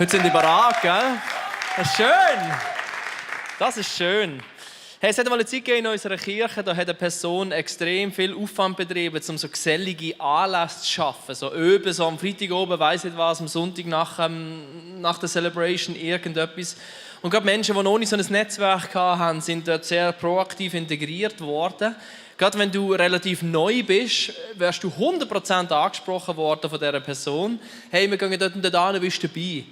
Heute sind die parat, gell? Das ist schön. Das ist schön. Hey, es hat mal eine Zeit gegeben in unserer Kirche, da hat eine Person extrem viel Aufwand betrieben, um so gesellige Anlässe zu schaffen. So Öben, so am Freitag oben, weiss nicht was, am Sonntag nach der Celebration irgendetwas. Und gerade Menschen, die noch nicht so ein Netzwerk hatten, sind dort sehr proaktiv integriert worden. Gerade wenn du relativ neu bist, wärst du 100% angesprochen worden von dieser Person. Hey, wir gehen dort und dort hin, bist du dabei?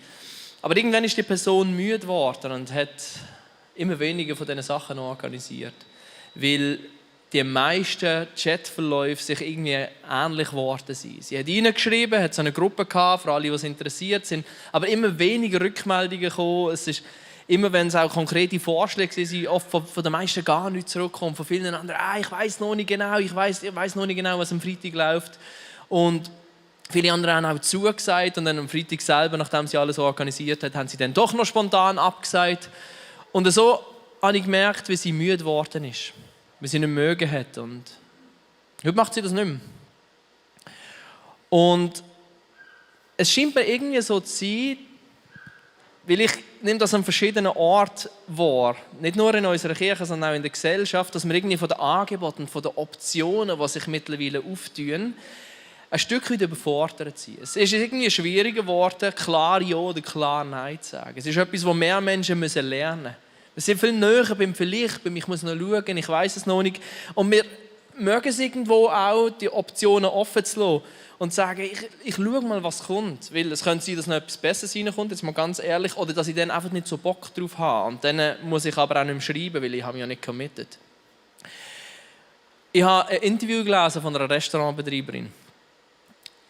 Aber irgendwann ist die Person müde geworden und hat immer weniger von diesen Sachen organisiert. Weil die meisten Chatverläufe sich irgendwie ähnlich geworden sind. Sie hat reingeschrieben, hat so eine Gruppe gehabt, für alle, die interessiert sind, aber immer weniger Rückmeldungen gekommen. Es ist immer, wenn es auch konkrete Vorschläge sind, oft von den meisten gar nichts zurückkommen. Von vielen anderen, ich weiß noch nicht genau, ich weiß noch nicht genau, was am Freitag läuft. Und viele andere haben auch zugesagt und dann am Freitag selber, nachdem sie alles organisiert hat, haben sie dann doch noch spontan abgesagt. Und so habe ich gemerkt, wie sie müde geworden ist, wie sie nicht mögen hat. Und heute macht sie das nicht mehr. Und es scheint mir irgendwie so zu sein, weil ich nehme das an verschiedenen Orten wahr, nicht nur in unserer Kirche, sondern auch in der Gesellschaft, dass wir irgendwie von den Angeboten, von den Optionen, die sich mittlerweile auftun, ein Stück weit überfordert sind. Es ist irgendwie schwieriger geworden, klar Ja oder klar Nein zu sagen. Es ist etwas, das mehr Menschen lernen müssen. Wir sind viel näher beim Vielleicht, beim Ich muss noch schauen, ich weiß es noch nicht. Und wir mögen es irgendwo auch, die Optionen offen zu lassen und zu sagen, ich schaue mal, was kommt. Weil es könnte sein, dass noch etwas Besseres reinkommt, jetzt mal ganz ehrlich, oder dass ich dann einfach nicht so Bock drauf habe. Und dann muss ich aber auch nicht mehr schreiben, weil ich habe mich ja nicht committed. Ich habe ein Interview gelesen von einer Restaurantbetreiberin.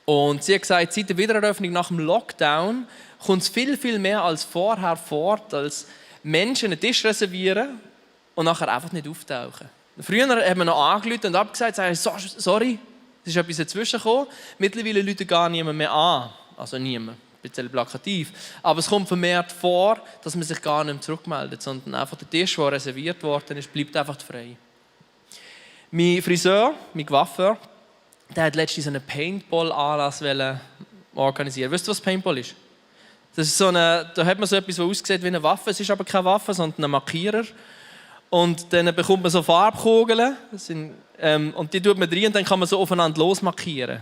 Und sie hat gesagt, seit der Wiedereröffnung nach dem Lockdown kommt es viel, viel mehr als vorher vor, als Menschen einen Tisch reservieren und nachher einfach nicht auftauchen. Früher hat man noch angerufen und abgesagt, sorry, es ist etwas dazwischen gekommen. Mittlerweile ruft gar niemand mehr an. Also niemand, ein bisschen plakativ. Aber es kommt vermehrt vor, dass man sich gar nicht mehr zurückmeldet, sondern einfach der Tisch, der reserviert worden ist, bleibt einfach frei. Mein Friseur, mein Coiffeur, der hat letztens einen Paintball-Anlass organisieren. Weißt du, was Paintball ist? Das ist da hat man so etwas, das aussieht wie eine Waffe. Es ist aber keine Waffe, sondern ein Markierer. Und dann bekommt man so Farbkugeln. Und die tut man rein und dann kann man so aufeinander losmarkieren.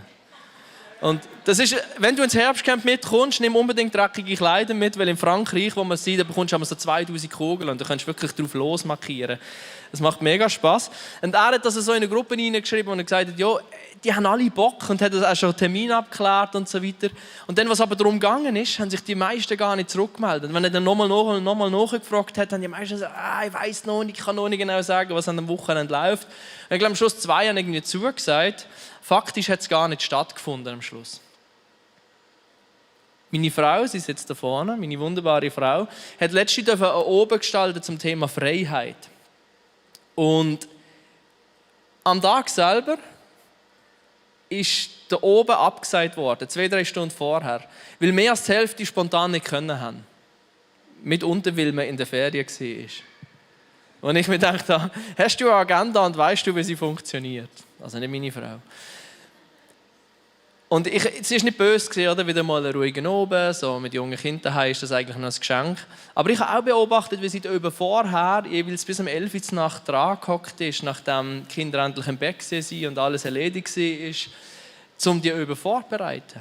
Und das ist, wenn du ins Herbstcamp mitkommst, nimm unbedingt dreckige Kleider mit, weil in Frankreich, wo man sieht, da bekommst du so 2000 Kugeln und du kannst wirklich drauf losmarkieren. Das macht mega Spass. Und er hat das so in eine Gruppe hineingeschrieben und gesagt hat, ja, die haben alle Bock und hat auch schon einen Termin abgeklärt und so weiter. Und dann, was aber darum gegangen ist, haben sich die meisten gar nicht zurückgemeldet. Wenn er dann nochmal nachgefragt hat, haben die meisten gesagt, ich weiss noch nicht, ich kann noch nicht genau sagen, was an dem Wochenende läuft. Und ich glaube, am Schluss 2 haben irgendwie zugesagt. Faktisch hat es gar nicht stattgefunden am Schluss. Meine Frau, sie sitzt da vorne, meine wunderbare Frau, hat letztens eine Oben gestaltet zum Thema Freiheit. Und am Tag selber ist da oben abgesagt worden, 2-3 Stunden vorher, weil mehr als die Hälfte spontan nicht können haben. Mitunter, weil man in der Ferien war. Und ich mir gedacht habe, hast du eine Agenda und weißt du, wie sie funktioniert? Also nicht meine Frau. Und es war nicht böse, oder? Wieder mal einen ruhigen Oben, so mit jungen Kindern daheim ist das eigentlich noch ein Geschenk. Aber ich habe auch beobachtet, wie sie da über vorher jeweils bis um 11 Uhr Nacht dran gehockt ist, nachdem die Kinder endlich im Bett waren und alles erledigt war, um die Übung vorzubereiten.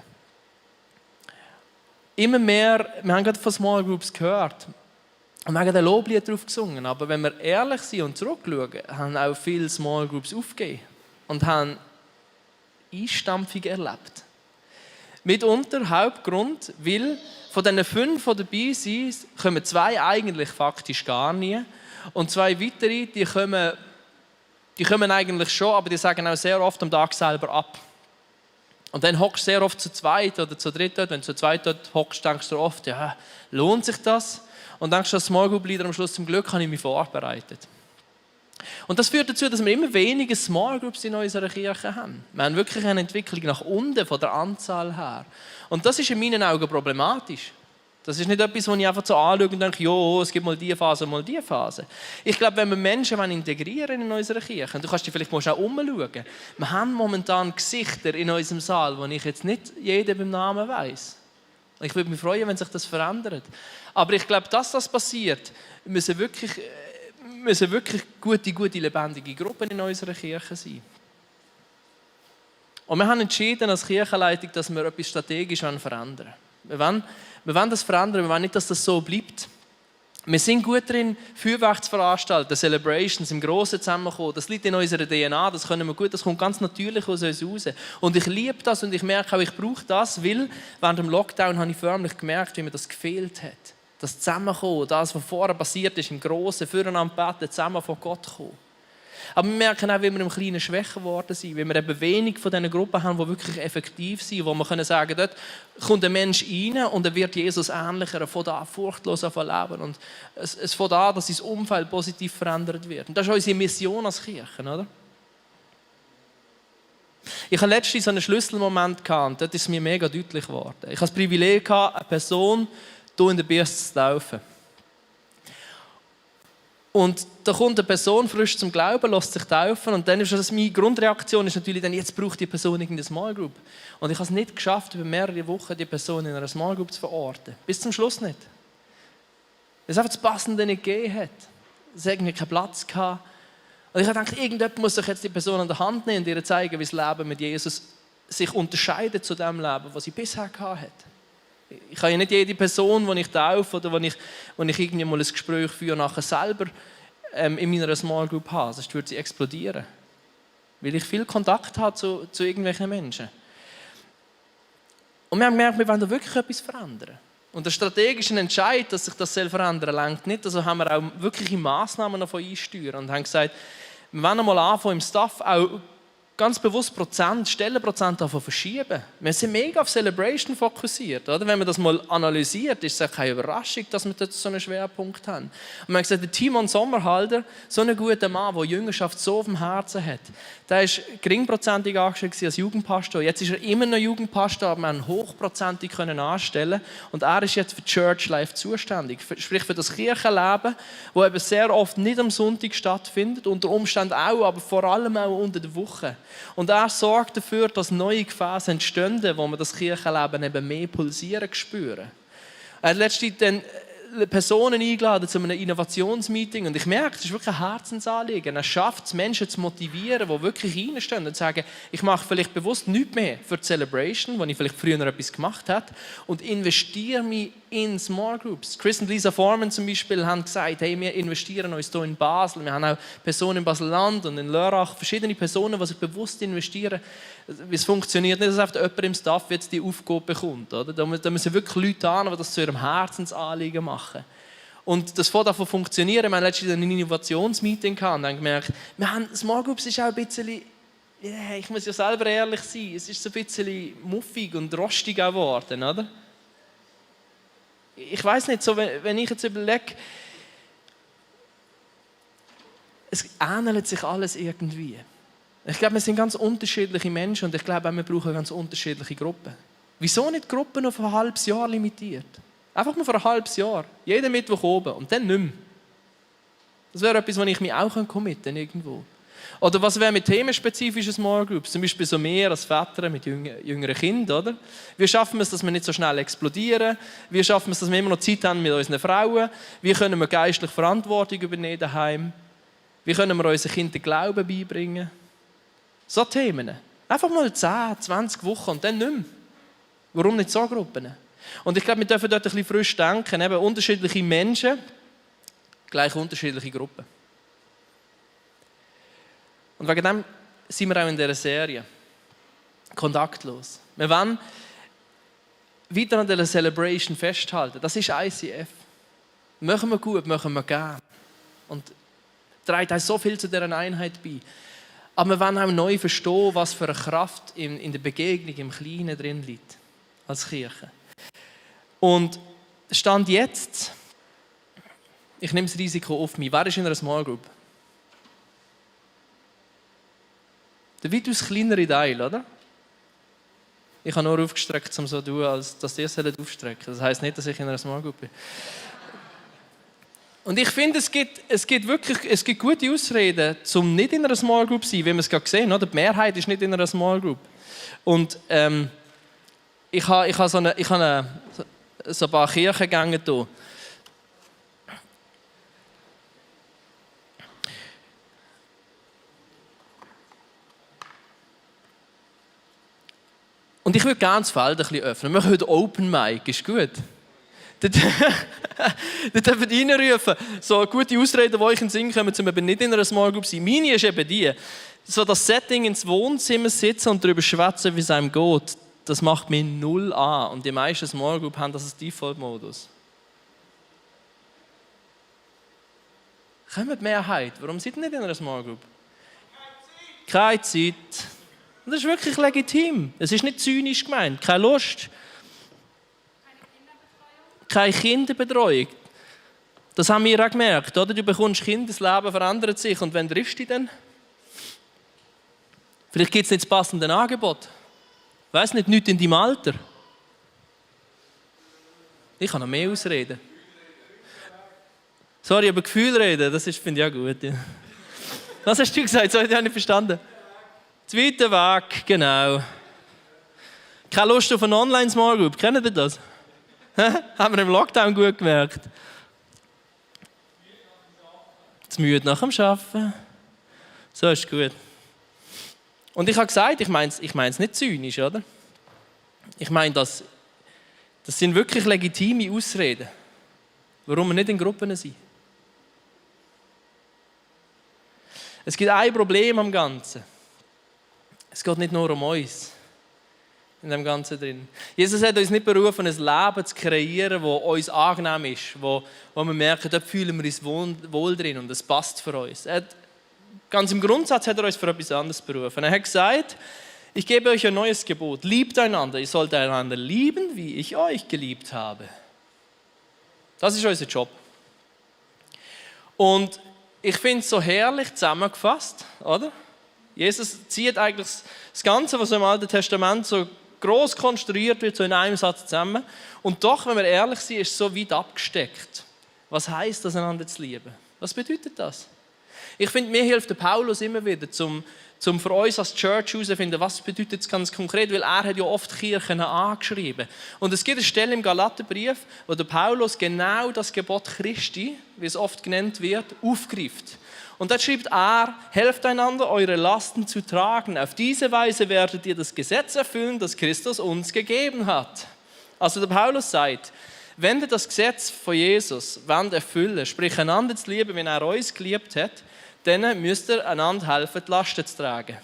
Immer mehr, wir haben gerade von Small Groups gehört, und wir haben ein Loblied darauf gesungen, aber wenn wir ehrlich sind und zurückschauen, haben auch viele Small Groups aufgegeben und haben Einstampfung erlebt. Mitunter Hauptgrund, weil von diesen 5, die dabei sind, kommen 2 eigentlich faktisch gar nie. Und 2 weitere, die kommen eigentlich schon, aber die sagen auch sehr oft am Tag selber ab. Und dann hockst du sehr oft zu zweit oder zu dritt dort. Wenn du zu zweit dort hockst, denkst du oft, ja, lohnt sich das? Und denkst du als Small Group Leader am Schluss, zum Glück habe ich mich vorbereitet. Und das führt dazu, dass wir immer weniger Small Groups in unserer Kirche haben. Wir haben wirklich eine Entwicklung nach unten von der Anzahl her. Und das ist in meinen Augen problematisch. Das ist nicht etwas, wo ich einfach so anschaue und denke, jo, es gibt mal diese Phase, mal diese Phase. Ich glaube, wenn wir Menschen integrieren in unserer Kirche, und du kannst dich vielleicht auch umschauen, wir haben momentan Gesichter in unserem Saal, wo ich jetzt nicht jeden beim Namen weiss. Ich würde mich freuen, wenn sich das verändert. Aber ich glaube, dass das passiert, müssen wirklich gute, lebendige Gruppen in unserer Kirche sein. Und wir haben entschieden als Kirchenleitung, dass wir etwas strategisch verändern wollen. Wir wollen das verändern, wir wollen nicht, dass das so bleibt. Wir sind gut darin, Feuerwerk zu veranstalten, Celebrations im Grossen zusammenkommen. Das liegt in unserer DNA, das können wir gut, das kommt ganz natürlich aus uns raus. Und ich liebe das und ich merke auch, ich brauche das, weil während dem Lockdown habe ich förmlich gemerkt, wie mir das gefehlt hat. Das Zusammenkommen, das, was vorher passiert ist, im Grossen, füreinander beten, zusammen von Gott kommen. Aber wir merken auch, wie wir im Kleinen schwächer geworden sind, wie wir eben wenig von diesen Gruppen haben, die wirklich effektiv sind, wo wir können sagen, dort kommt ein Mensch rein und er wird Jesus ähnlicher, er fängt an, furchtlos auf leben und es fängt an, dass sein Umfeld positiv verändert wird. Und das ist unsere Mission als Kirche, oder? Ich hatte letztens so einen Schlüsselmoment und dort ist es mir mega deutlich geworden. Ich hatte das Privileg, eine Person hier in der Birste zu taufen. Und da kommt eine Person frisch zum Glauben, lässt sich taufen und dann ist das meine Grundreaktion ist natürlich dann, jetzt braucht die Person irgendeine Small Group. Und ich habe es nicht geschafft, über mehrere Wochen die Person in einer Small Group zu verorten. Bis zum Schluss nicht. Weil es einfach das Passende nicht gegeben hat. Es hat irgendwie keinen Platz gehabt. Und ich habe gedacht, irgendjemand muss sich jetzt die Person an der Hand nehmen und ihr zeigen, wie das Leben mit Jesus sich unterscheidet zu dem Leben, was sie bisher gehabt hat. Ich kann ja nicht jede Person, die ich taufe oder wenn ich irgendwie mal ein Gespräch führe, nachher selber in meiner Small Group habe. Sonst würde sie explodieren. Weil ich viel Kontakt habe zu irgendwelchen Menschen. Und wir haben gemerkt, wir wollen da wirklich etwas verändern. Und der strategische Entscheid, dass sich das verändern soll, reicht nicht. Also haben wir auch wirkliche Massnahmen davon einsteuern und haben gesagt, wir wollen einmal anfangen im Staff auch ganz bewusst Stellenprozent davon verschieben. Wir sind mega auf Celebration fokussiert. Oder? Wenn man das mal analysiert, ist es auch keine Überraschung, dass wir dort so einen Schwerpunkt haben. Und man hat gesagt, der Timon Sommerhalder, so ein guter Mann, der Jüngerschaft so auf dem Herzen hat, der war geringprozentig angestellt als Jugendpastor. Jetzt ist er immer noch Jugendpastor, aber wir haben ihn hochprozentig anstellen. Und er ist jetzt für Church Life zuständig. Sprich für das Kirchenleben, das eben sehr oft nicht am Sonntag stattfindet, unter Umständen auch, aber vor allem auch unter der Woche. Und er sorgt dafür, dass neue Gefäße entstehen, wo wir das Kirchenleben eben mehr pulsieren spüren. Er hat letztens dann Personen eingeladen zu einem Innovationsmeeting und ich merke, das ist wirklich ein Herzensanliegen. Er schafft es, Menschen zu motivieren, die wirklich reinstehen und sagen, ich mache vielleicht bewusst nichts mehr für die Celebration, wo ich vielleicht früher noch etwas gemacht habe, und investiere mich in Small Groups. Chris und Lisa Foreman zum Beispiel haben gesagt, hey, wir investieren uns hier in Basel. Wir haben auch Personen in Basel-Land und in Lörrach, verschiedene Personen, die sich bewusst investieren. Es funktioniert nicht, dass einfach jemand im Staff jetzt die Aufgabe bekommt. Oder? Da müssen wirklich Leute an, die das zu ihrem Herzensanliegen machen. Und das fängt davon funktionieren. Wir haben letztens ein Innovationsmeeting gehabt und haben gemerkt, Small Groups ist auch ein bisschen, ich muss ja selber ehrlich sein, es ist so ein bisschen muffig und rostig geworden, oder? Ich weiß nicht, so, wenn ich jetzt überlege, es ähnelt sich alles irgendwie. Ich glaube, wir sind ganz unterschiedliche Menschen und ich glaube auch, wir brauchen ganz unterschiedliche Gruppen. Wieso nicht Gruppen auf ein halbes Jahr limitiert? Einfach nur für ein halbes Jahr. Jeden Mittwoch oben und dann nicht mehr. Das wäre etwas, wo ich mich auch committen irgendwo. Oder was wäre mit themenspezifischen Small Groups? Zum Beispiel so mehr als Väter mit jüngeren Kindern, oder? Wie schaffen wir es, dass wir nicht so schnell explodieren? Wie schaffen wir es, dass wir immer noch Zeit haben mit unseren Frauen? Wie können wir geistlich Verantwortung übernehmen daheim? Wie können wir unseren Kindern Glauben beibringen? So Themen. Einfach mal 10, 20 Wochen und dann nicht mehr. Warum nicht so Gruppen? Und ich glaube, wir dürfen dort ein bisschen frisch denken. Eben unterschiedliche Menschen, gleich unterschiedliche Gruppen. Und wegen dem sind wir auch in dieser Serie kontaktlos. Wir wollen weiter an dieser Celebration festhalten. Das ist ICF. Machen wir gut, machen wir gern. Und trägt auch so viel zu dieser Einheit bei. Aber wir wollen auch neu verstehen, was für eine Kraft in der Begegnung im Kleinen drin liegt, als Kirche. Und Stand jetzt, ich nehme das Risiko auf mich. Wer ist in einer Small Group? Der weitaus kleinere Teil, oder? Ich habe nur aufgestreckt, um so zu tun, als dass die es aufstrecken. Das heisst nicht, dass ich in einer Small Group bin. Und ich finde, es gibt gute Ausreden, um nicht in einer Small Group zu sein, wie wir es gerade gesehen haben. Die Mehrheit ist nicht in einer Small Group. Und ich habe so ein paar Kirchengänge hier. Und ich würde gerne das Feld ein bisschen öffnen. Wir machen heute Open Mic, ist gut. Dort dürfen wir reinrufen, so gute Ausreden, die euch in den Sinn kommen, um eben nicht in einer Small Group zu sein. Meine ist eben die, so das Setting ins Wohnzimmer sitzen und darüber schwätzen, wie es einem geht, das macht mich null an. Und die meisten Small Group haben das als Default-Modus. Kommt die Mehrheit, warum seid ihr nicht in einer Small Group? Keine Zeit. Und das ist wirklich legitim. Es ist nicht zynisch gemeint. Keine Lust. Keine Kinderbetreuung. Das haben wir auch gemerkt. Oder? Du bekommst Kinder, das Leben verändert sich. Und wann triffst du dich denn? Vielleicht gibt es nicht das passende Angebot. Ich weiss nicht in deinem Alter. Ich kann noch mehr ausreden. Sorry, aber Gefühl reden, das finde ich auch gut. Ja. Was hast du gesagt? Sorry, ich habe nicht verstanden. Zweiter Weg, genau. Keine Lust auf eine Online-Small Group, kennt ihr das? Haben wir im Lockdown gut gemerkt. Zu müde nach dem Arbeiten. So ist gut. Und ich habe gesagt, ich meine es nicht zynisch, oder? Ich meine, das sind wirklich legitime Ausreden, warum wir nicht in Gruppen sind. Es gibt ein Problem am Ganzen. Es geht nicht nur um uns in dem Ganzen drin. Jesus hat uns nicht berufen, ein Leben zu kreieren, das uns angenehm ist, wo wir merken, dort fühlen wir uns wohl drin und es passt für uns. Ganz im Grundsatz hat er uns für etwas anderes berufen. Er hat gesagt, ich gebe euch ein neues Gebot. Liebt einander. Ihr sollt einander lieben, wie ich euch geliebt habe. Das ist unser Job. Und ich finde es so herrlich zusammengefasst, oder? Jesus zieht eigentlich das Ganze, was im Alten Testament so gross konstruiert wird, so in einem Satz zusammen. Und doch, wenn wir ehrlich sind, ist es so weit abgesteckt. Was heisst das, einander zu lieben? Was bedeutet das? Ich finde, mir hilft der Paulus immer wieder, zum für uns als Church herauszufinden, was bedeutet es ganz konkret, weil er hat ja oft Kirchen angeschrieben. Und es gibt eine Stelle im Galaterbrief, wo der Paulus genau das Gebot Christi, wie es oft genannt wird, aufgreift. Und dort schreibt er, helft einander, eure Lasten zu tragen. Auf diese Weise werdet ihr das Gesetz erfüllen, das Christus uns gegeben hat. Also der Paulus sagt, wenn ihr das Gesetz von Jesus erfüllen, sprich einander zu lieben, wenn er uns geliebt hat, dann müsst ihr einander helfen, die Lasten zu tragen.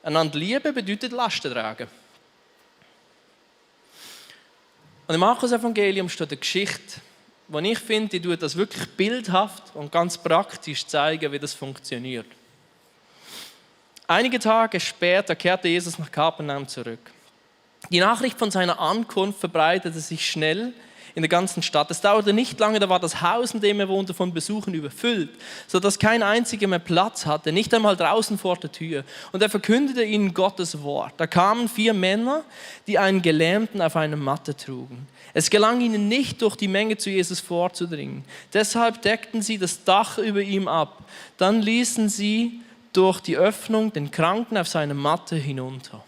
Einander lieben bedeutet Lasten tragen. Und im Markus-Evangelium steht eine Geschichte, wo ich finde, die tut das wirklich bildhaft und ganz praktisch zeigen, wie das funktioniert. Einige Tage später kehrte Jesus nach Kapernaum zurück. Die Nachricht von seiner Ankunft verbreitete sich schnell in der ganzen Stadt. Es dauerte nicht lange, da war das Haus, in dem er wohnte, von Besuchern überfüllt, sodass kein einziger mehr Platz hatte, nicht einmal draußen vor der Tür. Und er verkündete ihnen Gottes Wort. Da kamen 4 Männer, die einen Gelähmten auf einer Matte trugen. Es gelang ihnen nicht, durch die Menge zu Jesus vorzudringen. Deshalb deckten sie das Dach über ihm ab. Dann ließen sie durch die Öffnung den Kranken auf seine Matte hinunter.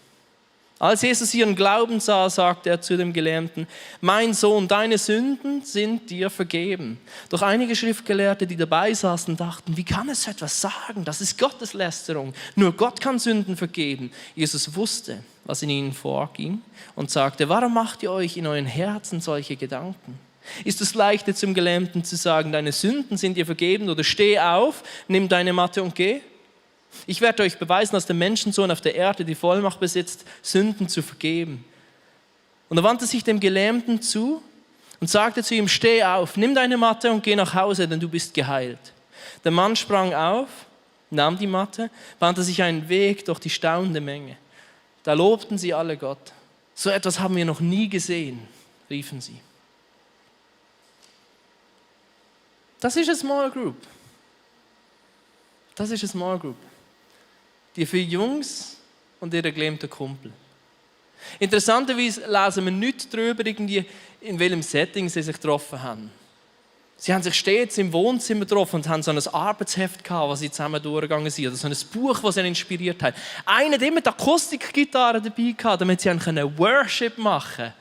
Als Jesus ihren Glauben sah, sagte er zu dem Gelähmten, mein Sohn, deine Sünden sind dir vergeben. Doch einige Schriftgelehrte, die dabei saßen, dachten, wie kann es so etwas sagen? Das ist Gotteslästerung. Nur Gott kann Sünden vergeben. Jesus wusste, was in ihnen vorging und sagte, warum macht ihr euch in euren Herzen solche Gedanken? Ist es leichter zum Gelähmten zu sagen, deine Sünden sind dir vergeben oder steh auf, nimm deine Matte und geh? Ich werde euch beweisen, dass der Menschensohn auf der Erde die Vollmacht besitzt, Sünden zu vergeben. Und er wandte sich dem Gelähmten zu und sagte zu ihm, steh auf, nimm deine Matte und geh nach Hause, denn du bist geheilt. Der Mann sprang auf, nahm die Matte, bahnte sich einen Weg durch die staunende Menge. Da lobten sie alle Gott. So etwas haben wir noch nie gesehen, riefen sie. Das ist eine Small Group. Das ist eine Small Group. Die 4 Jungs und ihre gelähmten Kumpel. Interessanterweise lesen wir nicht darüber, in welchem Setting sie sich getroffen haben. Sie haben sich stets im Wohnzimmer getroffen und haben so ein Arbeitsheft gehabt, was sie zusammen durchgegangen sind, oder so ein Buch, das sie inspiriert hat. Einer hat immer die Akustikgitarre dabei gehabt, damit sie Worship machen können.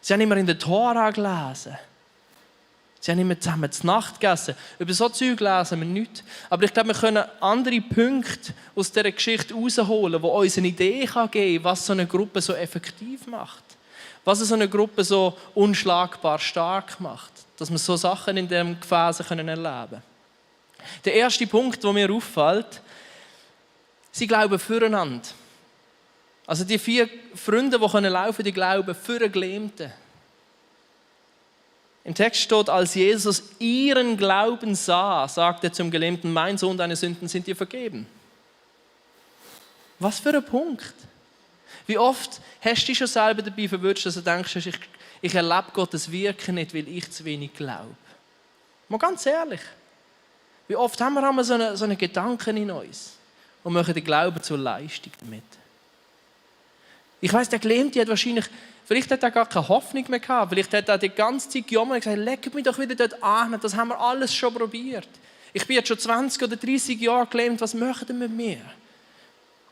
Sie haben immer in der Tora gelesen. Sie haben immer zusammen zur Nacht gegessen. Über so Zeug lesen wir nichts. Aber ich glaube, wir können andere Punkte aus dieser Geschichte herausholen, die uns eine Idee geben kann, was so eine Gruppe so effektiv macht. Was so eine Gruppe so unschlagbar stark macht. Dass wir so Sachen in diesem Gefäß erleben können. Der erste Punkt, der mir auffällt, sie glauben füreinander. Also die 4 Freunde, die laufen können, die glauben für einen Gelähmten. Im Text steht, als Jesus ihren Glauben sah, sagte er zum Gelähmten, mein Sohn, deine Sünden sind dir vergeben. Was für ein Punkt. Wie oft hast du dich schon selber dabei verwünscht, dass du denkst, ich erlebe Gottes Wirken nicht, weil ich zu wenig glaube. Mal ganz ehrlich. Wie oft haben wir so einen Gedanken in uns und machen den Glauben zur Leistung damit. Ich weiss, der Gelähmte hat wahrscheinlich, vielleicht hat er gar keine Hoffnung mehr gehabt, vielleicht hat er die ganze Zeit gejammert und gesagt, leg mich doch wieder dort an, das haben wir alles schon probiert. Ich bin jetzt schon 20 oder 30 Jahre gelähmt, was möchten ihr mit mir?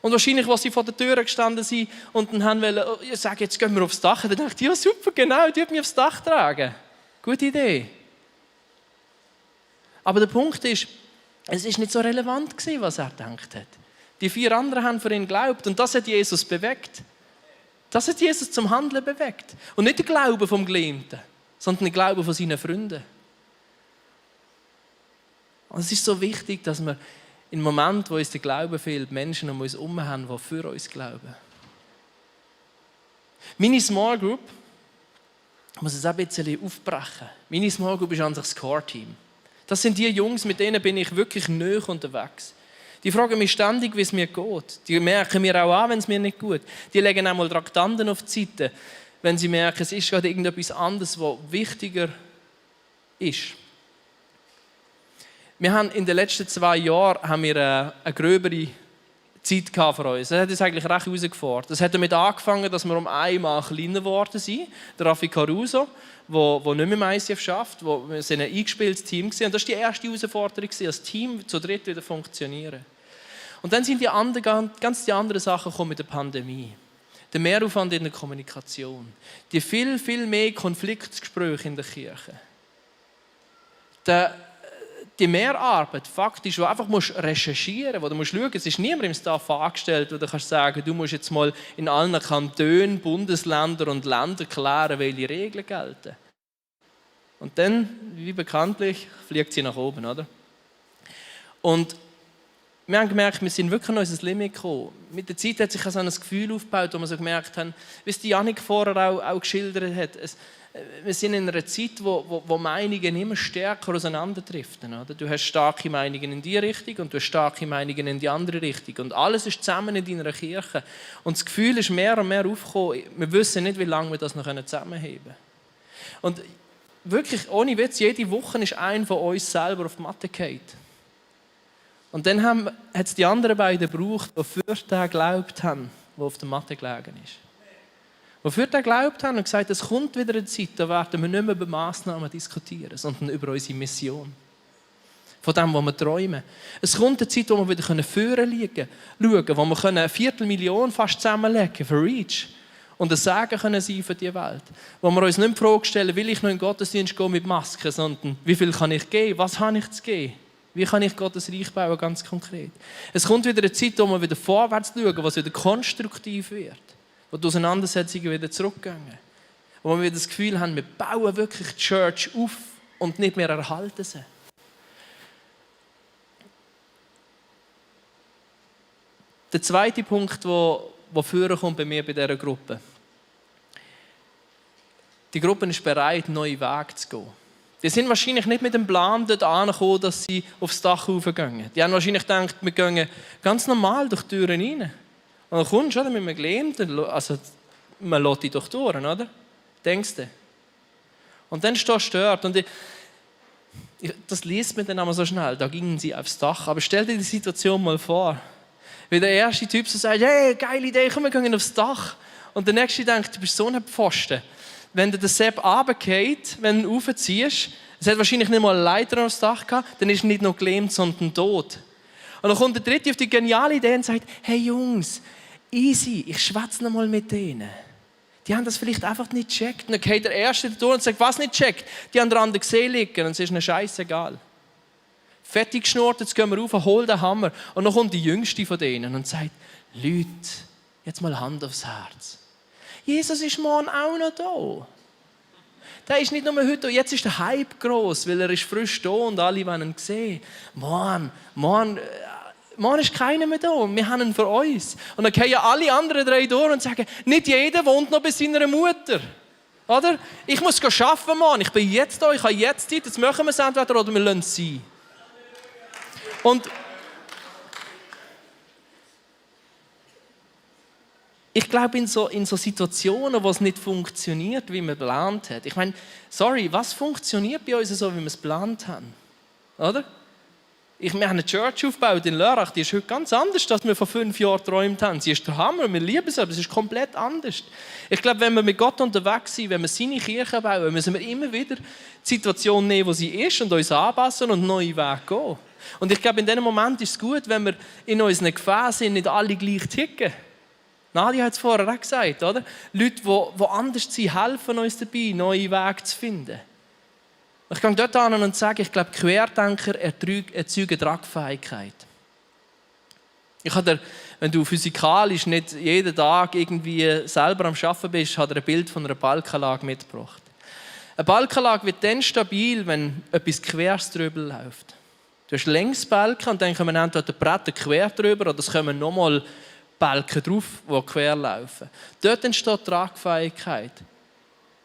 Und wahrscheinlich, als sie vor der Tür gestanden sind und dann haben wollen, sagen, jetzt gehen wir aufs Dach, dann dachte ich, ja super, genau, die wird mich aufs Dach tragen. Gute Idee. Aber der Punkt ist, es ist nicht so relevant gewesen, was er gedacht hat. Die 4 anderen haben für ihn geglaubt und das hat Jesus bewegt. Das hat Jesus zum Handeln bewegt. Und nicht der Glaube vom Gelähmten, sondern der Glaube von seinen Freunden. Und es ist so wichtig, dass wir im Moment, wo uns der Glaube fehlt, Menschen um uns herum haben, die für uns glauben. Meine Small Group, ich muss es auch ein bisschen aufbrechen. Meine Small Group ist an sich das Core-Team. Das sind die Jungs, mit denen bin ich wirklich nahe unterwegs. Die fragen mich ständig, wie es mir geht. Die merken mir auch an, wenn es mir nicht gut geht. Die legen einmal Traktanten auf die Seite, wenn sie merken, es ist gerade irgendetwas anderes, was wichtiger ist. Wir haben in den letzten 2 Jahren eine gröbere Zeit für uns. Das hat uns eigentlich recht herausgefordert. Das hat damit angefangen, dass wir um einmal kleiner geworden sind. Der Raffi Caruso, der nicht mehr im ICF schafft, wir sind ein eingespieltes Team gewesen. Und das war die erste Herausforderung, als Team zu dritt wieder funktionieren. Und dann sind die anderen Sachen gekommen mit der Pandemie. Der Mehraufwand in der Kommunikation. Die viel, viel mehr Konfliktgespräche in der Kirche. Die Mehrarbeit, faktisch, wo du einfach recherchieren musst, wo du schauen musst, es ist niemand im Staff angestellt, wo du kannst sagen, du musst jetzt mal in allen Kantonen, Bundesländern und Ländern klären, welche Regeln gelten. Und dann, wie bekanntlich, fliegt sie nach oben, oder? Und wir haben gemerkt, wir sind wirklich an unser Limit gekommen. Mit der Zeit hat sich so ein Gefühl aufgebaut, wo wir so gemerkt haben, wie es Janik vorher auch geschildert hat, wir sind in einer Zeit, wo Meinungen immer stärker auseinanderdriften. Oder? Du hast starke Meinungen in die Richtung und du hast starke Meinungen in die andere Richtung. Und alles ist zusammen in deiner Kirche. Und das Gefühl ist mehr und mehr aufgekommen, wir wissen nicht, wie lange wir das noch zusammenheben können. Und wirklich, ohne Witz, jede Woche ist einer von uns selber auf die Matte gefallen. Und dann hat es die anderen beiden gebraucht, die für den geglaubt haben, der auf der Matte gelegen ist. Die für den geglaubt haben und gesagt, es kommt wieder eine Zeit, da werden wir nicht mehr über Massnahmen diskutieren, sondern über unsere Mission. Von dem, was wir träumen. Es kommt eine Zeit, wo wir wieder führen liegen, schauen, wo wir 250.000 fast zusammenlegen für Reach und ein Segen können sein für die Welt. Wo wir uns nicht die Frage stellen, will ich noch in den Gottesdienst gehen mit Masken, sondern wie viel kann ich geben, was habe ich zu geben? Wie kann ich Gottes Reich bauen, ganz konkret? Es kommt wieder eine Zeit, wo wir wieder vorwärts schauen, was wieder konstruktiv wird. Wo die Auseinandersetzungen wieder zurückgehen. Wo wir wieder das Gefühl haben, wir bauen wirklich die Church auf und nicht mehr erhalten sie. Der zweite Punkt, der vorkommt bei mir bei dieser Gruppe. Die Gruppe ist bereit, neue Wege zu gehen. Die sind wahrscheinlich nicht mit dem Plan dort angekommen, dass sie aufs Dach raufgehen. Die haben wahrscheinlich gedacht, wir gehen ganz normal durch die Türen rein. Und dann kommst du mit einem Gelähmten, also man lässt dich doch durch, oder? Denkst du? Und dann stehst du dort und das liest man dann einmal so schnell, da gingen sie aufs Dach. Aber stell dir die Situation mal vor. Wie der erste Typ so sagt, hey, geile Idee, komm, wir gehen aufs Dach. Und der nächste denkt, du bist so ein Pfosten. Wenn der Sepp runtergeht, wenn du ihn raufziehst, es hat wahrscheinlich nicht mal eine Leiter aufs Dach gehabt, dann ist er nicht noch gelähmt, sondern tot. Und dann kommt der Dritte auf die geniale Idee und sagt, hey Jungs, easy, ich schwätze noch mal mit denen. Die haben das vielleicht einfach nicht gecheckt. Und dann geht der Erste durch und sagt, was nicht gecheckt? Die haben den anderen gesehen liegen und es ist ihnen scheißegal. Fettig geschnurrt, jetzt gehen wir rauf, hol den Hammer. Und dann kommt die Jüngste von denen und sagt, Leute, jetzt mal Hand aufs Herz. Jesus ist morgen auch noch da. Der ist nicht nur heute da, jetzt ist der Hype gross, weil er ist frisch da und alle wollen ihn sehen. Morgen ist keiner mehr da, wir haben ihn für uns. Und dann gehen alle anderen 3 durch und sagen, nicht jeder wohnt noch bei seiner Mutter. Oder? Ich muss arbeiten, Mann. Ich bin jetzt da, ich habe jetzt Zeit, jetzt machen wir es entweder oder wir lassen es sein. Und ich glaube, in so Situationen, wo es nicht funktioniert, wie man geplant hat. Ich meine, sorry, was funktioniert bei uns so, wie wir es geplant haben? Oder? Wir haben eine Church aufgebaut in Lörrach, die ist heute ganz anders, als wir vor 5 Jahren geträumt haben. Sie ist der Hammer, wir lieben sie, aber es ist komplett anders. Ich glaube, wenn wir mit Gott unterwegs sind, wenn wir seine Kirche bauen, müssen wir immer wieder die Situation nehmen, wo sie ist und uns anpassen und einen neuen Weg gehen. Und ich glaube, in diesem Moment ist es gut, wenn wir in unseren Gefäßen nicht alle gleich ticken. Nadia hat es vorher auch gesagt, oder? Leute, die anders sind, helfen uns dabei, neue Wege zu finden. Ich gehe dort an und sage, ich glaube, Querdenker erzeugen Tragfähigkeit. Wenn du physikalisch nicht jeden Tag irgendwie selber am Arbeiten bist, hat er ein Bild von einer Balkenlage mitgebracht. Eine Balkenlage wird dann stabil, wenn etwas quers drüber läuft. Du hast Längsbalken und dann kommen entweder Bretter quer drüber oder es kommen nochmal Balken drauf, die quer laufen. Dort entsteht Tragfähigkeit.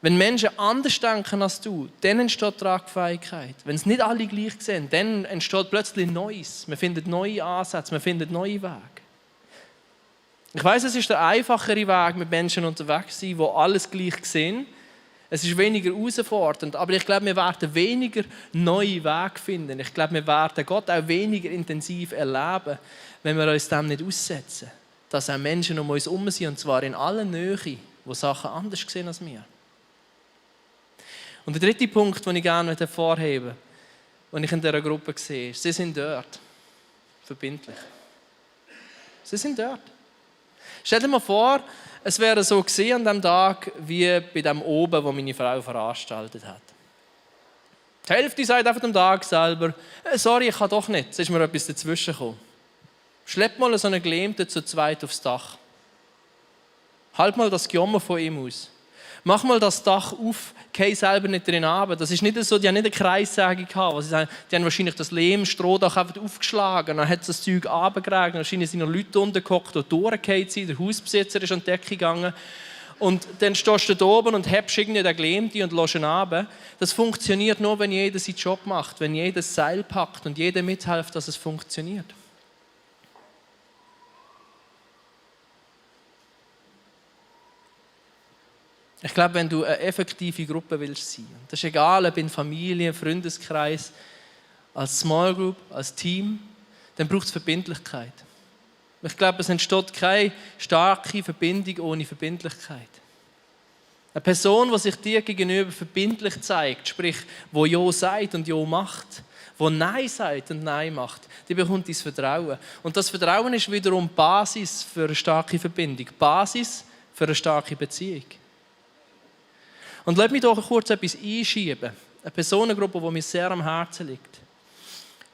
Wenn Menschen anders denken als du, dann entsteht Tragfähigkeit. Wenn es nicht alle gleich sehen, dann entsteht plötzlich Neues. Man findet neue Ansätze, man findet neue Wege. Ich weiss, es ist der einfachere Weg, mit Menschen unterwegs zu sein, die alles gleich sehen. Es ist weniger herausfordernd, aber ich glaube, wir werden weniger neue Wege finden. Ich glaube, wir werden Gott auch weniger intensiv erleben, wenn wir uns dem nicht aussetzen. Dass auch Menschen um uns herum sind, und zwar in allen Nähe, die Sachen anders sehen als wir. Und der dritte Punkt, den ich gerne hervorhebe, den ich in dieser Gruppe sehe, ist, sie sind dort. Verbindlich. Sie sind dort. Stell dir mal vor, es wäre so gewesen an diesem Tag, wie bei dem oben, wo meine Frau veranstaltet hat. Die Hälfte sagt einfach am Tag selber, sorry, ich kann doch nicht, es ist mir etwas dazwischen gekommen. Schlepp mal so einen Gelähmten zu zweit aufs Dach. Halt mal das Gejammer von ihm aus. Mach mal das Dach auf, geh selber nicht drin runter. Das ist nicht so, die haben nicht eine Kreissäge gehabt. Die haben wahrscheinlich das Lehm-Strohdach einfach aufgeschlagen. Dann hat es das Zeug runtergeregnet. Wahrscheinlich sind noch Leute untergehockt, die durchgefallen sind. Der Hausbesitzer ist an die Decke gegangen. Und dann stehst du da oben und hebst irgendwie den Gelähmten und lässt ihn runter. Das funktioniert nur, wenn jeder seinen Job macht, wenn jeder das Seil packt und jeder mithilft, dass es funktioniert. Ich glaube, wenn du eine effektive Gruppe willst sein, das ist egal, ob in Familie, Freundeskreis, als Small Group, als Team, dann braucht es Verbindlichkeit. Ich glaube, es entsteht keine starke Verbindung ohne Verbindlichkeit. Eine Person, die sich dir gegenüber verbindlich zeigt, sprich, die Ja sagt und Ja macht, die Nein sagt und Nein macht, die bekommt dein Vertrauen. Und das Vertrauen ist wiederum Basis für eine starke Verbindung, Basis für eine starke Beziehung. Und lass mich doch kurz etwas einschieben. Eine Personengruppe, die mir sehr am Herzen liegt.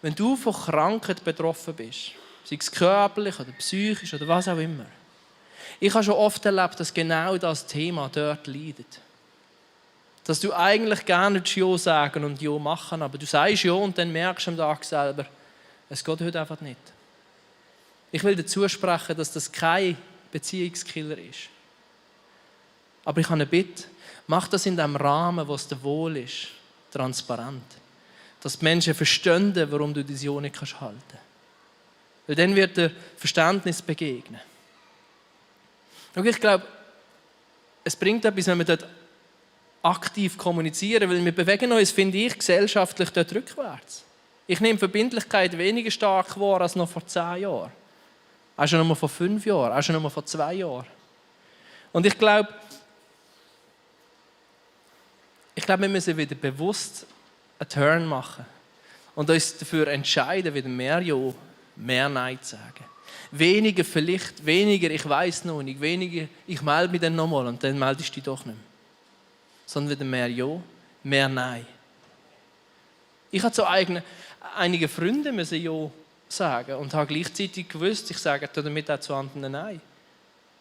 Wenn du von Krankheit betroffen bist, sei es körperlich oder psychisch oder was auch immer, ich habe schon oft erlebt, dass genau das Thema dort leidet. Dass du eigentlich gerne Ja sagen und Ja machen, aber du sagst Ja und dann merkst du am Tag selber, es geht heute einfach nicht. Ich will dazu sprechen, dass das kein Beziehungskiller ist. Aber ich habe eine Bitte. Mach das in dem Rahmen, wo es dir wohl ist, transparent. Dass die Menschen verstehen, warum du diese Ja nicht halten kannst. Weil dann wird dir Verständnis begegnen. Und ich glaube, es bringt etwas, wenn wir dort aktiv kommunizieren, weil wir bewegen uns, finde ich, gesellschaftlich dort rückwärts. Ich nehme Verbindlichkeit weniger stark wahr als noch vor 10 Jahren. Auch schon noch mal vor 5 Jahren, auch schon noch mal vor 2 Jahren. Und ich glaube, wir müssen wieder bewusst einen Turn machen und uns dafür entscheiden, wieder mehr Ja, mehr Nein zu sagen. Weniger vielleicht, weniger ich weiß noch nicht, weniger ich melde mich dann nochmal und dann meldest du dich doch nicht mehr. Sondern wieder mehr Ja, mehr Nein. Ich habe zu einigen Freunden müssen Ja sagen und habe gleichzeitig gewusst, ich sage damit auch zu anderen Nein.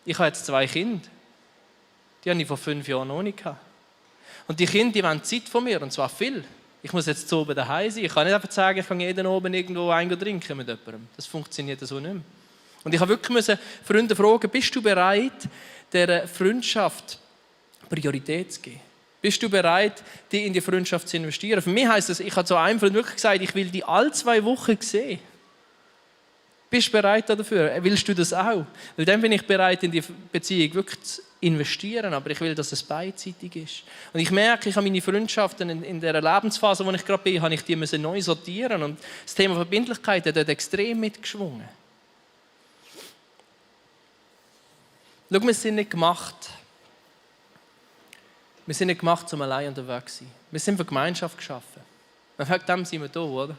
Ich habe jetzt 2 Kinder. Die habe ich vor 5 Jahren noch nicht gehabt. Und die Kinder, die wollen Zeit von mir, und zwar viel. Ich muss jetzt zu oben daheim sein. Ich kann nicht einfach sagen, ich kann jeden oben irgendwo trinken mit jemandem. Das funktioniert so nicht mehr. Und ich habe wirklich Freunde fragen, bist du bereit, dieser Freundschaft Priorität zu geben? Bist du bereit, die in die Freundschaft zu investieren? Für mich heisst das, ich habe zu einem Freund wirklich gesagt, ich will die alle 2 Wochen sehen. Bist du bereit dafür? Willst du das auch? Weil dann bin ich bereit, in die Beziehung wirklich zu investieren, aber ich will, dass es beidseitig ist. Und ich merke, ich habe meine Freundschaften in der Lebensphase, wo ich gerade bin, habe ich die neu sortieren und das Thema Verbindlichkeit hat dort extrem mitgeschwungen. Schau, wir sind nicht gemacht, um allein unterwegs zu sein. Wir sind für Gemeinschaft geschaffen. Wegen dem sind wir da, oder?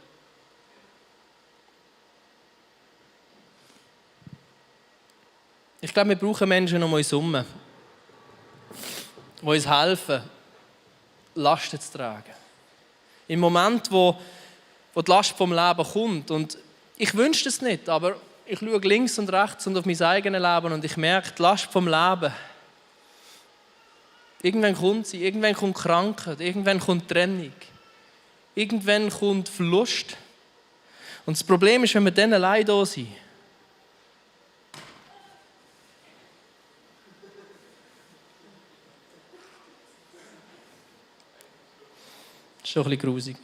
Ich glaube, wir brauchen Menschen um uns herum, die uns helfen, Lasten zu tragen. Im Moment, wo die Last vom Leben kommt. Und ich wünsche es nicht, aber ich schaue links und rechts und auf mein eigenes Leben und ich merke, die Last vom Leben. Irgendwann kommt sie, irgendwann kommt Krankheit, irgendwann kommt Trennung, irgendwann kommt Verlust. Und das Problem ist, wenn wir dann allein da sind, das ist schon ein bisschen grusig.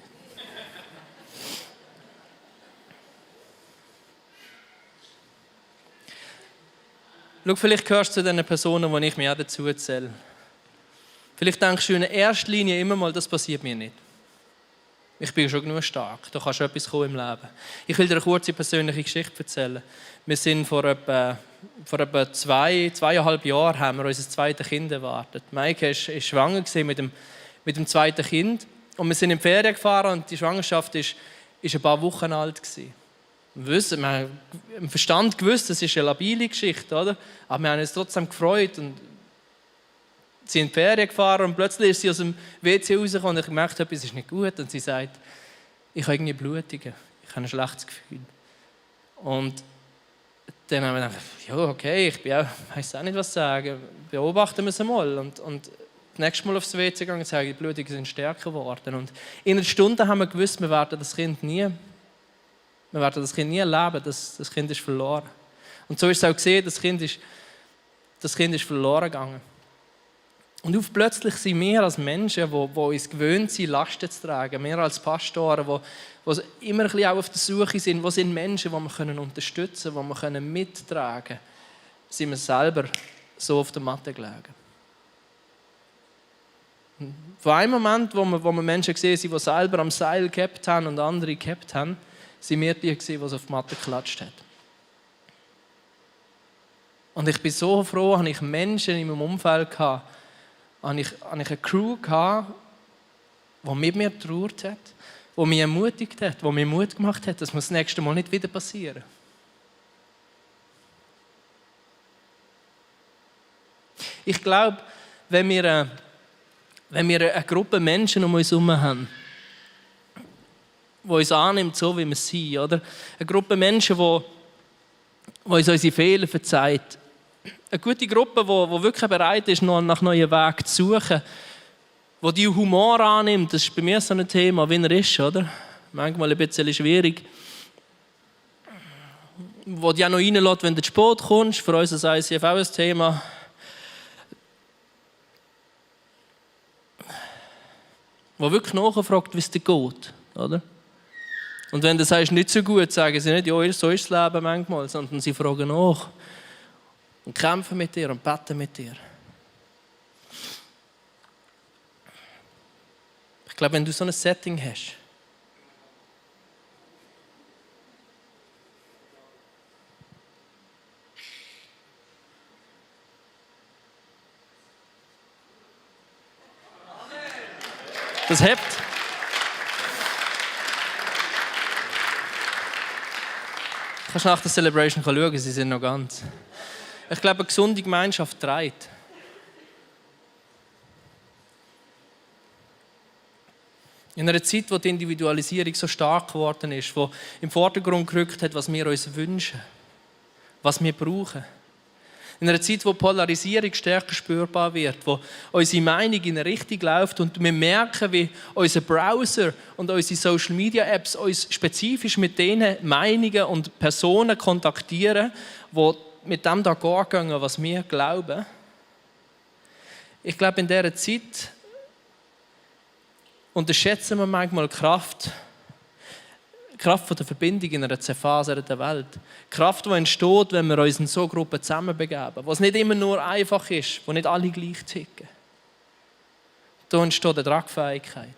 Schau, vielleicht gehörst du zu den Personen, die ich mir auch dazu zähle. Vielleicht denkst du in erster Linie immer mal, das passiert mir nicht. Ich bin schon genug stark, da kann schon etwas kommen im Leben. Ich will dir eine kurze persönliche Geschichte erzählen. Wir sind vor etwa 2,5 Jahren haben wir unser zweites Kind erwartet. Maike war schwanger mit dem zweiten Kind. Und wir sind in die Ferien gefahren und die Schwangerschaft war ein paar Wochen alt. Wir haben im Verstand gewusst, das ist eine labile Geschichte, oder? Aber wir haben uns trotzdem gefreut und sind in die Ferien gefahren und plötzlich ist sie aus dem WC rausgekommen und ich merkte, etwas ist nicht gut. Und sie sagt, ich habe irgendwie Blutungen, ich habe ein schlechtes Gefühl. Und dann haben wir gedacht, ja okay, ich weiss auch nicht, was sagen, beobachten wir es mal. Und das nächste Mal aufs WC gegangen und sagen, die Blutungen sind stärker geworden. Und in einer Stunde haben wir gewusst, wir werden das Kind nie erleben, das Kind ist verloren. Und so ist es auch gesehen, das Kind ist verloren gegangen. Und plötzlich sind wir als Menschen, die uns gewöhnt sind, Lasten zu tragen, wir als Pastoren, die immer ein bisschen auch auf der Suche sind, wo sind Menschen, die wir unterstützen können, die wir mittragen können, sind wir selber so auf der Matte gelegen. Von einem Moment, wo wir Menschen gesehen haben, die selber am Seil gehabt haben und andere gehabt haben, sind wir die, die auf die Matte geklatscht haben. Und ich bin so froh, dass ich Menschen in meinem Umfeld hatte, habe ich eine Crew gehabt, die mit mir getrauert hat, die mich ermutigt hat, die mir Mut gemacht hat, dass das nächste Mal nicht wieder passieren. Ich glaube, wenn wir eine Gruppe Menschen um uns herum haben, die uns annimmt, so wie wir sind, oder? Eine Gruppe Menschen, die uns unsere Fehler verzeiht. Eine gute Gruppe, die wirklich bereit ist, nach neuen Wegen zu suchen, die Humor annimmt. Das ist bei mir so ein Thema, wie er ist, oder? Manchmal ein bisschen schwierig. Die dich auch noch reinlässt, wenn du zu spät kommst. Für uns ist ICF auch ein Thema. Die wirklich nachfragt, wie es dir geht, oder? Und wenn du sagst, nicht so gut, sagen sie nicht, ja, so ist das Leben manchmal, sondern sie fragen nach und kämpfen mit dir und beten mit dir. Ich glaube, wenn du so ein Setting hast, das hebt. Kannst nach der Celebration schauen, sie sind noch ganz. Ich glaube, eine gesunde Gemeinschaft trägt. In einer Zeit, wo die Individualisierung so stark geworden ist, wo im Vordergrund gerückt hat, was wir uns wünschen, was wir brauchen. In einer Zeit, wo Polarisierung stärker spürbar wird, wo unsere Meinung in eine Richtung läuft und wir merken, wie unser Browser und unsere Social-Media-Apps uns spezifisch mit den Meinungen und Personen kontaktieren, die mit dem da gehen, was wir glauben. Ich glaube, in dieser Zeit unterschätzen wir manchmal die Kraft von der Verbindung in einer zerfaserten Welt. Die Kraft, die entsteht, wenn wir uns in so Gruppen zusammenbegeben, wo es nicht immer nur einfach ist, wo nicht alle gleich ticken. Da entsteht eine Tragfähigkeit.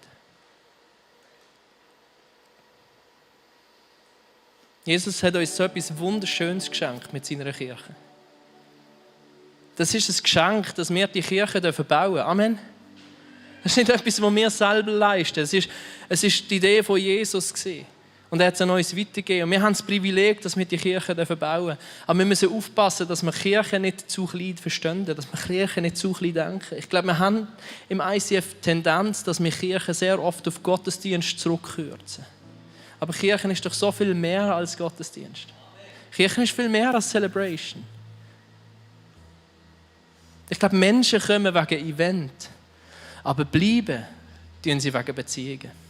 Jesus hat uns so etwas Wunderschönes geschenkt mit seiner Kirche. Das ist ein Geschenk, dass wir die Kirche bauen dürfen. Amen. Das ist nicht etwas, was wir selber leisten. Es ist die Idee von Jesus gewesen. Und er hat es an uns weitergegeben. Und wir haben das Privileg, dass wir die Kirche bauen dürfen. Aber wir müssen aufpassen, dass wir die Kirche nicht zu klein verstehen, dass wir die Kirche nicht zu klein denken. Ich glaube, wir haben im ICF die Tendenz, dass wir Kirche sehr oft auf Gottesdienst zurückkürzen. Aber Kirche ist doch so viel mehr als Gottesdienst. Kirche ist viel mehr als Celebration. Ich glaube, Menschen kommen wegen Event, aber bleiben tun sie wegen Beziehungen.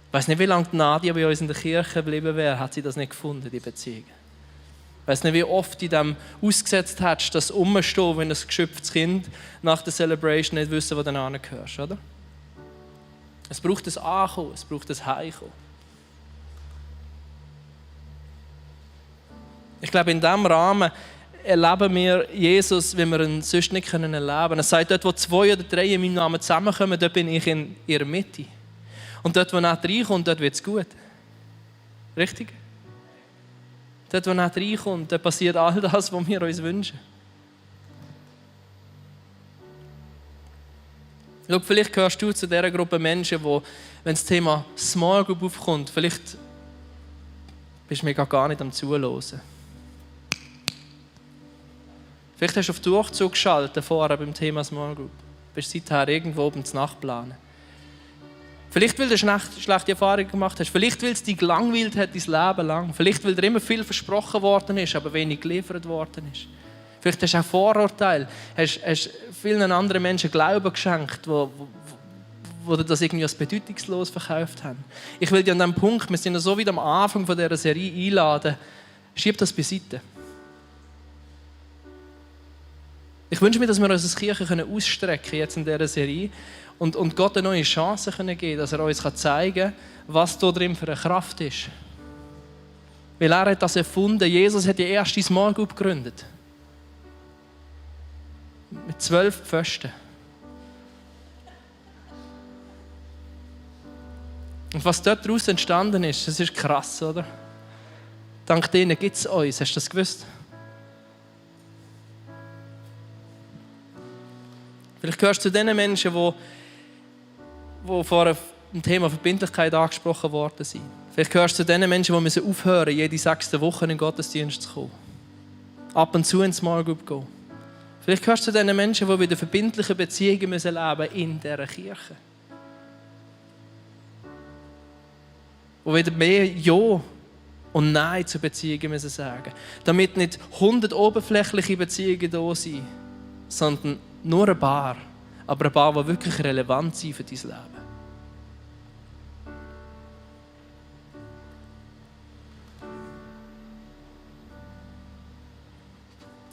Ich weiss nicht, wie lange Nadia bei uns in der Kirche geblieben wäre, hat sie das nicht gefunden, die Beziehung. Ich weiss nicht, wie oft du dem ausgesetzt hast, das Umstehen, wenn ein geschöpftes Kind nach der Celebration nicht wissen, wo du hingehörst, oder? Es braucht ein Ankommen, es braucht ein Heimkommen. Ich glaube, in diesem Rahmen erleben wir Jesus, wie wir ihn sonst nicht erleben können. Er sagt, dort, wo 2 oder 3 in meinem Namen zusammenkommen, dort bin ich in ihrer Mitte. Und dort, wo er reinkommt, dort wird es gut. Richtig? Dort, wo er reinkommt, dort passiert all das, was wir uns wünschen. Schau, vielleicht gehörst du zu dieser Gruppe Menschen, die, wenn das Thema Small Group aufkommt, vielleicht bist du mir gar nicht am Zuhören. Vielleicht hast du auf Durchzug geschaltet vorher beim Thema Small Group. Du bist seither irgendwo oben zu Nachtplanen. Vielleicht, weil du schlechte Erfahrungen gemacht hast. Vielleicht, weil es dich gelangweilt hat, dein Leben lang. Vielleicht, weil dir immer viel versprochen worden ist, aber wenig geliefert worden ist. Vielleicht hast du auch Vorurteile. Hast vielen anderen Menschen Glauben geschenkt, wo dir das irgendwie als bedeutungslos verkauft haben. Ich will dir an diesem Punkt, wir sind ja so wie am Anfang von dieser Serie einladen, schieb das beiseite. Ich wünsche mir, dass wir uns als Kirche ausstrecken können jetzt in dieser Serie und Gott eine neue Chance geben können, dass er uns zeigen kann, was da drin für eine Kraft ist. Weil er hat das erfunden. Jesus hat die erste Small Group gegründet. Mit 12 Pfosten. Und was dort daraus entstanden ist, das ist krass, oder? Dank denen gibt es uns. Hast du das gewusst? Vielleicht gehörst du zu den Menschen, die vor dem Thema Verbindlichkeit angesprochen worden sind. Vielleicht gehörst du zu den Menschen, die müssen aufhören, jede 6. Woche in den Gottesdienst zu kommen. Ab und zu in die Small Group gehen. Vielleicht gehörst du zu den Menschen, die wieder verbindliche Beziehungen müssen leben in dieser Kirche. Die wieder mehr Ja und Nein zu Beziehungen müssen sagen. Damit nicht 100 oberflächliche Beziehungen da sind, sondern nur ein paar, aber ein paar, die wirklich relevant sind für dein Leben.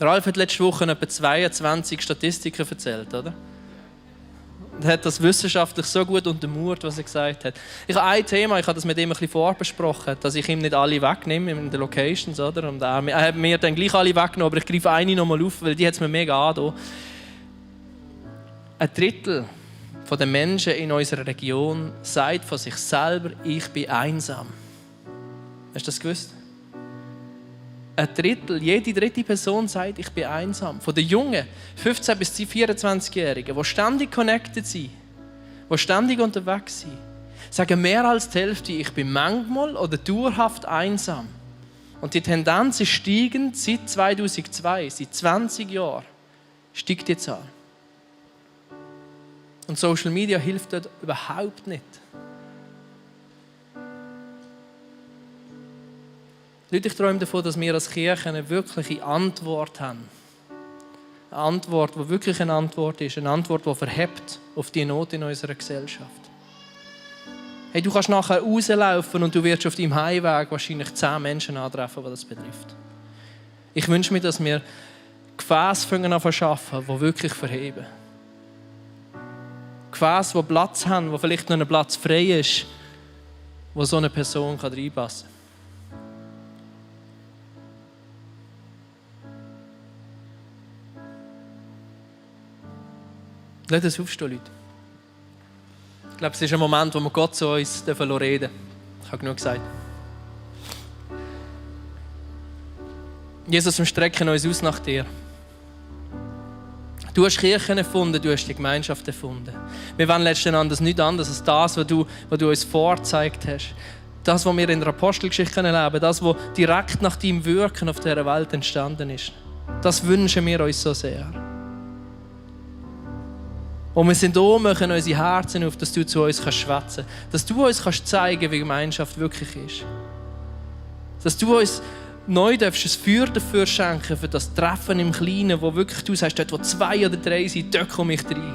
Der Ralf hat letzte Woche etwa 22 Statistiken erzählt, oder? Er hat das wissenschaftlich so gut untermauert, was er gesagt hat. Ich habe ein Thema, ich habe das mit ihm ein bisschen vorbesprochen, dass ich ihm nicht alle wegnehme in den Locations, oder? Und er hat mir dann gleich alle weggenommen, aber ich greife eine nochmal auf, weil die hat es mir mega an. Ein Drittel der Menschen in unserer Region sagt von sich selber, ich bin einsam. Hast du das gewusst? Ein Drittel, jede dritte Person sagt, ich bin einsam. Von den jungen 15- bis 24-Jährigen, die ständig connected sind, die ständig unterwegs sind, sagen mehr als die Hälfte, ich bin manchmal oder dauerhaft einsam. Und die Tendenz ist steigend seit 2002, seit 20 Jahren steigt die Zahl. Und Social Media hilft dort überhaupt nicht. Leute, ich träume davon, dass wir als Kirche eine wirkliche Antwort haben. Eine Antwort, die wirklich eine Antwort ist. Eine Antwort, die verhebt auf die Not in unserer Gesellschaft. Hey, du kannst nachher rauslaufen und du wirst auf deinem Heimweg wahrscheinlich 10 Menschen antreffen, die das betrifft. Ich wünsche mir, dass wir Gefäße an zu schaffen, die wirklich verheben. Gefäße, die Platz haben, wo vielleicht noch ein Platz frei ist, wo so eine Person reinpassen kann. Lasst uns aufstehen, Leute. Ich glaube, es ist ein Moment, wo wir Gott zu uns reden dürfen. Ich habe genug gesagt. Jesus, wir strecken uns aus nach dir. Du hast Kirchen erfunden, du hast die Gemeinschaft erfunden. Wir wollen letzten Endes nichts anderes als das, was du uns vorgezeigt hast. Das, was wir in der Apostelgeschichte erleben können, das, was direkt nach deinem Wirken auf dieser Welt entstanden ist. Das wünschen wir uns so sehr. Und wir sind da, machen unsere Herzen auf, dass du zu uns schwätzen kannst. Dass du uns zeigen kannst, wie Gemeinschaft wirklich ist. Dass du uns neu ein Feuer dafür schenken, für das Treffen im Kleinen, wo wirklich du sagst, dort wo 2 oder 3 sind, dort komme ich rein.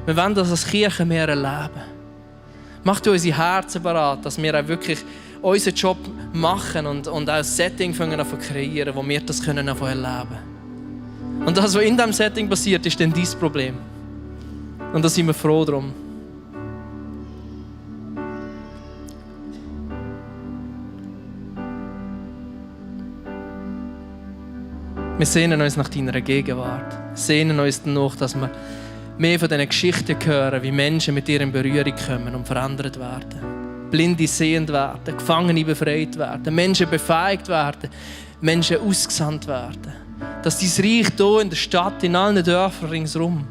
Wir wollen das als Kirche mehr erleben. Mach du unsere Herzen bereit, dass wir auch wirklich unseren Job machen und auch ein Setting kreieren, wo wir das erleben können. Und das, was in diesem Setting passiert, ist dann dein Problem. Und da sind wir froh drum. Wir sehnen uns nach deiner Gegenwart. Wir sehnen uns danach, dass wir mehr von diesen Geschichten hören, wie Menschen mit dir in Berührung kommen und verändert werden. Blinde sehend werden, Gefangene befreit werden, Menschen befähigt werden, Menschen ausgesandt werden. Dass dein Reich hier in der Stadt, in allen Dörfern ringsherum,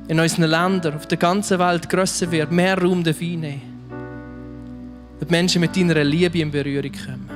in unseren Ländern, auf der ganzen Welt grösser wird, mehr Raum einnehmen. Dass Menschen mit deiner Liebe in Berührung kommen.